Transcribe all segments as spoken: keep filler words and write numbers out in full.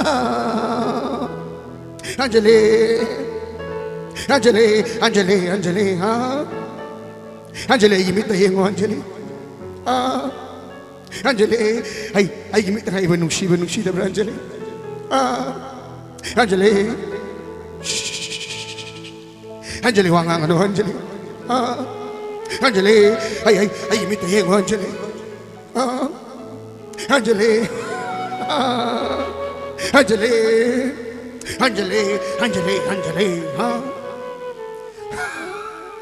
ꯑꯥ, ꯑꯟꯖꯂꯤ, ꯑꯟꯖꯂꯤ, ꯑꯟꯖꯂꯤ, ꯑꯟꯖꯂꯤ, ꯑꯥ, ꯑꯟꯖꯂꯤ, ꯑꯩꯒꯤ ꯃꯤꯠꯇ ꯌꯦꯡꯉꯣ, ꯑꯟꯖꯂꯤ꯫ ꯑꯥ, ꯑꯟꯖꯂꯤ, ꯑꯩ, ꯑꯩꯒꯤ ꯃꯤꯠꯇ ꯅꯪ ꯑꯩꯕꯨ ꯅꯨꯡꯁꯤꯕ ꯅꯨꯡꯁꯤꯗꯕ꯭ꯔꯥ, ꯑꯟꯖꯂꯤ? ꯑꯥ, ꯑꯟꯖꯂꯤ, ꯑꯟꯖꯂꯤ, ꯋꯥ ꯉꯥꯡꯒꯅꯨ, ꯑꯟꯖꯂꯤ꯫ ꯑꯥ, ꯑꯟꯖꯂꯤ, ꯑꯩ, ꯑꯩ, ꯑꯩꯒꯤ ꯃꯤꯠꯇ ꯌꯦꯡꯉꯣ, ꯑꯟꯖꯂꯤ꯫ ꯑꯥ, ꯑꯟꯖꯂꯤ꯫ ꯑꯥ, ꯑꯟꯖꯂꯤ꯫ ꯑꯟꯖꯂꯤ, ꯑꯟꯖꯂꯤ, ꯑꯟꯖꯂꯤ꯫ ꯑꯥ,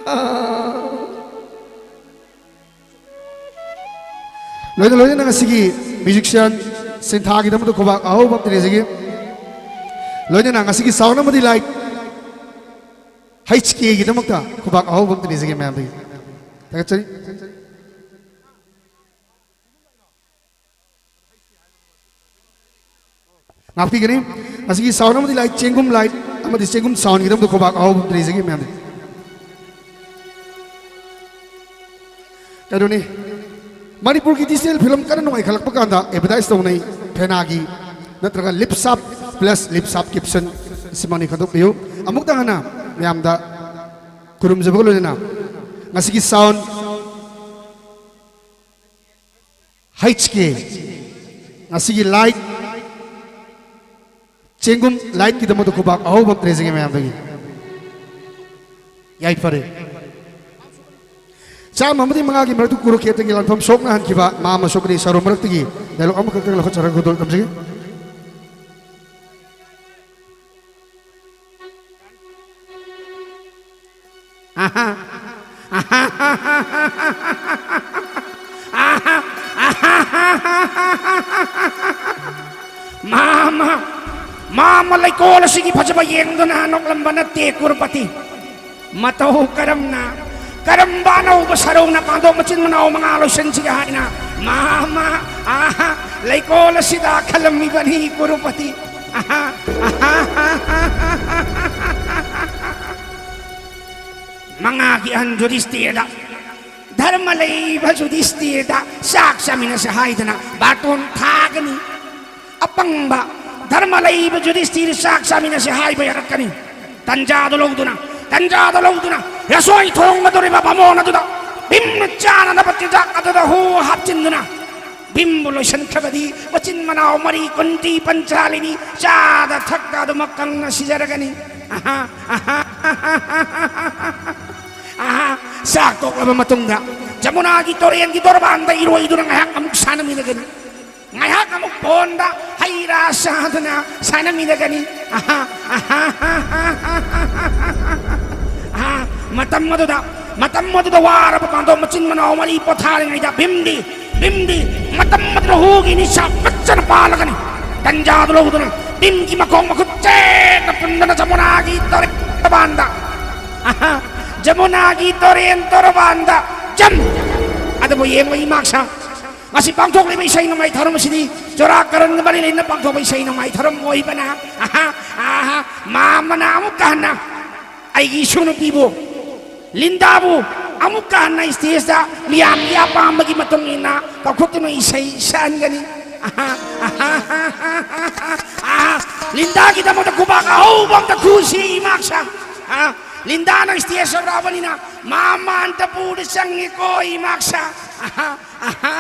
ꯑꯥ꯫ ꯂꯣꯏꯅ ꯂꯣꯏꯅꯅ ꯉꯁꯤꯒꯤ musician ꯁꯤꯟꯊꯥꯒꯤꯗꯃꯛꯇ ꯈꯨꯕꯥꯛ ꯑꯍꯧꯕ ꯑꯃ ꯊꯤꯟꯖꯒꯦ꯫ ꯂꯣꯏꯅꯅ ꯉꯁꯤꯒꯤ sound ꯑꯃꯗꯤ light H Kꯒꯤꯗꯃꯛꯇ ꯈꯨꯕꯥꯛ ꯑꯍꯧꯕ ꯑꯃ ꯊꯤꯟꯖꯒꯦ ꯃꯌꯥꯝꯗꯒꯤ꯫ ꯊꯥꯒꯠꯆꯔꯤ꯫ ꯉꯥꯛꯄꯤꯒꯅꯤ꯫ ꯉꯁꯤꯒꯤ sound ꯑꯃꯗꯤ light, ꯆꯦꯡꯒꯨꯝ light ꯑꯃꯗꯤ ꯆꯦꯡꯒꯨꯝ soundꯒꯤꯗꯃꯛꯇ ꯈꯨꯕꯥꯛ ꯑꯍꯧꯕ ꯑꯃ ꯊꯤꯟꯖꯒꯦ ꯃꯌꯥꯝꯗꯒꯤ꯫ ꯀꯩꯅꯣꯅꯤ, ꯃꯅꯤꯄꯨꯔꯒꯤ digital film ꯀꯟꯅ ꯅꯨꯡꯉꯥꯏꯈꯠꯂꯛꯄ ꯀꯥꯟꯗ advertise ꯇꯧꯅꯩ ꯐꯦꯅꯥꯒꯤ ꯅꯠꯇ꯭ꯔꯒ ꯂꯤꯞꯁꯥꯞ ꯄ꯭ꯂꯁ ꯂꯤꯞꯁꯥꯞ ꯀꯦꯞꯁꯟ ꯑꯁꯤꯃꯛꯅꯤ ꯈꯟꯗꯣꯛꯄꯤꯌꯨ꯫ ꯑꯃꯨꯛꯇ ꯍꯟꯅ ꯃꯌꯥꯝꯗ ꯈꯨꯔꯨꯝꯖꯕꯒ ꯂꯣꯏꯅꯅ ꯉꯁꯤꯒꯤ sound H K, ꯉꯁꯤꯒꯤ light, ꯆꯦꯡꯒꯨꯝ lightꯀꯤꯗꯃꯛꯇ ꯈꯨꯕꯥꯛ ꯑꯍꯧꯕ ꯑꯃ ꯊꯤꯟꯖꯒꯦ ꯃꯌꯥꯝꯗꯒꯤ꯫ ꯌꯥꯏꯐꯔꯦ꯫ ꯆꯥꯝꯃ ꯑꯃꯗꯤ ꯃꯉꯥꯒꯤ ꯃꯔꯛꯇ ꯀꯨꯔꯨꯈꯦꯠꯇꯒꯤ ꯂꯥꯟꯐꯝ ꯁꯣꯛꯅꯍꯟꯈꯤꯕ ꯃꯥ ꯃꯁꯣꯛꯀꯅꯤ ꯁꯔꯨ ꯃꯔꯛꯇꯒꯤ dialogue ꯑꯃꯈꯛꯇꯪ ꯂꯧꯈꯠꯆꯔꯒ ꯈꯨꯗꯣꯜ ꯇꯝꯖꯒꯦ꯫ ꯃꯥꯃ, ꯃꯥꯃ ꯂꯩꯀꯣꯜ ꯑꯁꯤꯒꯤ ꯐꯖꯕ ꯌꯦꯡꯗꯨꯅ ꯅꯣꯛꯂꯝꯕ ꯅꯠꯇꯦ ꯀꯨꯔꯨꯄꯇꯤ꯫ ꯃꯇꯧ ꯀꯔꯝꯅ, ꯀꯔꯝꯕ ꯑꯅꯧꯕ ꯁꯔꯧꯅ ꯄꯥꯟꯗꯣꯛ ꯃꯆꯤꯟ ꯃꯅꯥꯎ ꯃꯉꯥ ꯂꯣꯏꯁꯤꯟꯁꯤꯒꯦ ꯍꯥꯏꯅ ꯃꯥꯃ, ꯑꯥꯍꯥ, ꯂꯩꯀꯣꯜ ꯑꯁꯤꯗ ꯈꯜꯂꯝꯃꯤꯕꯅꯤ ꯀꯨꯔꯨꯄꯇꯤ꯫ ꯑꯥꯍꯥ, ꯑꯥꯍꯥ, ꯑꯥꯍꯥ, ꯑꯥꯍꯥ꯫ ꯃꯉꯥꯒꯤ ꯑꯍꯟ ꯌꯨꯙꯤꯁꯇꯤꯔꯗ, ꯙꯔꯃ ꯂꯩꯕ ꯌꯨꯙꯤꯁꯇꯤꯔꯗ ꯆꯥꯛ ꯆꯥꯃꯤꯟꯅꯁꯦ ꯍꯥꯏꯗꯅ ꯕꯥꯇꯣꯟ ꯊꯥꯒꯅꯤ꯫ ꯑꯄꯪꯕ ꯙꯔꯃ ꯂꯩꯕ ꯌꯨꯙꯤꯁꯇꯤꯔ ꯆꯥꯛ ꯆꯥꯃꯤꯟꯅꯁꯤ ꯍꯥꯏꯕ ꯌꯥꯔꯛꯀꯅꯤ꯫ ꯇꯟꯖꯥꯗꯨ ꯂꯧꯗꯨꯅ, ꯇꯟꯖꯥꯗꯨ ꯂꯧꯗꯨꯅ ꯔꯁꯣꯏ ꯊꯣꯡꯒꯗꯧꯔꯤꯕ ꯕꯥꯃꯣꯟ ꯑꯗꯨꯗ ꯚꯤꯝꯅ ꯆꯥꯅꯅꯕ ꯆꯤꯟꯖꯥꯛ ꯑꯗꯨꯗ ꯍꯨ ꯍꯥꯞꯆꯤꯟꯗꯨꯅ ꯚꯤꯝꯕꯨ ꯂꯣꯏꯁꯤꯟꯈ꯭ꯔꯕꯗꯤ ꯃꯆꯤꯟ ꯃꯅꯥꯎ ꯃꯔꯤ ꯀꯨꯟꯇꯤ ꯄꯟꯆꯥꯂꯤꯅꯤ ꯆꯥꯗ ꯊꯛꯇ ꯑꯗꯨꯃꯛ ꯀꯪꯅ ꯁꯤꯖꯔꯒꯅꯤ꯫ ꯑꯍꯥ, ꯑꯍꯥ, ꯑꯍꯥ, ꯆꯥꯛ ꯇꯣꯛꯂꯕ ꯃꯇꯨꯡꯗ ꯖꯃꯨꯅꯥꯒꯤ ꯇꯨꯔꯦꯟꯒꯤ ꯇꯣꯔꯕꯥꯟꯗ ꯏꯔꯣꯏꯗꯨꯅ ꯉꯥꯏꯍꯥꯛ ꯑꯃꯨꯛ ꯁꯥꯟꯅꯃꯤꯟꯅꯒꯅꯤ꯫ ꯉꯥꯏꯍꯥꯛ ꯑꯃꯨꯛ ꯄꯣꯟꯗ ꯍꯩ ꯔꯥ ꯆꯥꯗꯨꯅ ꯁꯥꯟꯅꯃꯤꯟꯅꯒꯅꯤ꯫ ꯑꯍꯥ, ꯑꯍꯥ, ꯑꯍꯥ, ꯃꯇꯝ ꯑꯗꯨꯗ, ꯃꯇꯝ ꯑꯗꯨꯗ ꯋꯥꯔꯕ ꯄꯥꯟꯗꯣꯞ ꯃꯆꯤꯟ ꯃꯅꯥꯎ ꯃꯔꯤ ꯄꯣꯊꯥꯔꯤꯉꯩꯗ ꯚꯤꯝꯗꯤ, ꯚꯤꯝꯗꯤ ꯃꯇꯝ ꯑꯗꯨꯗ ꯍꯨꯒꯤ ꯅꯤꯁꯥ ꯐꯖꯅ ꯄꯥꯜꯂꯒꯅꯤ꯫ ꯇꯟꯖꯥꯗꯨ ꯂꯧꯗꯨꯅ ꯚꯤꯝꯒꯤ ꯃꯈꯣꯡ ꯃꯈꯨꯠ ꯆꯦꯠꯅ ꯄꯨꯟꯗꯅ ꯖꯃꯨꯅꯥꯒꯤ ꯇꯨꯔꯦꯟ ꯇꯣꯔꯕꯥꯟꯗ, ꯑꯍꯥ, ꯖꯃꯨꯅꯥꯒꯤ ꯇꯨꯔꯦꯟ ꯇꯣꯔꯕꯥꯟꯗ ꯖꯝ꯫ ꯑꯗꯨꯕꯨ ꯌꯦꯡꯉꯨ ꯏꯃꯥꯛꯁꯥ, ꯉꯁꯤ ꯄꯥꯡꯊꯣꯛꯂꯤꯕ ꯏꯁꯩ ꯅꯣꯡꯃꯥꯏ ꯊꯧꯔꯝ ꯑꯁꯤꯗꯤ ꯆꯨꯔꯥꯀꯔꯟꯒ ꯃꯔꯤ ꯂꯩꯅꯅ ꯄꯥꯡꯊꯣꯛꯄ ꯏꯁꯩ ꯅꯣꯡꯃꯥꯏ ꯊꯧꯔꯝ ꯑꯣꯏꯕꯅ, ꯑꯍꯥ, ꯑꯍꯥ, ꯃꯥꯃꯅ ꯑꯃꯨꯛꯀ ꯍꯟꯅ ꯑꯩꯒꯤ ꯏꯁꯨ ꯅꯨꯄꯤꯕꯨ, ꯂꯤꯟꯗꯥꯕꯨ ꯑꯃꯨꯛꯀ ꯍꯟꯅ ꯁ꯭ꯇꯦꯖꯇ ꯃꯤꯌꯥꯝꯒꯤ ꯑꯄꯥꯝꯕꯒꯤ ꯃꯇꯨꯡ ꯏꯟꯅ ꯀꯧꯈꯠꯇꯨꯅ ꯏꯁꯩ ꯁꯛꯍꯟꯒꯅꯤ꯫ ꯑꯍꯥ, ꯑꯍꯥ, ꯑꯍꯥ, ꯂꯤꯟꯗꯥꯒꯤꯗꯃꯛꯇ ꯈꯨꯕꯥꯛ ꯑꯍꯧꯕ ꯑꯝꯇ ꯈꯨꯁꯤ ꯏꯃꯥꯛꯁꯥ꯫ ꯑꯍꯥ, ꯂꯤꯟꯗꯥꯅ ꯁ꯭ꯇꯦꯖ ꯌꯧꯔꯛꯑꯕꯅꯤꯅ ꯃꯥꯃ ꯑꯟꯇꯄꯨꯔꯗ ꯆꯪꯉꯤꯀꯣ ꯏꯃꯥꯛꯁꯥ꯫ ꯑꯍꯥ, ꯑꯍꯥ,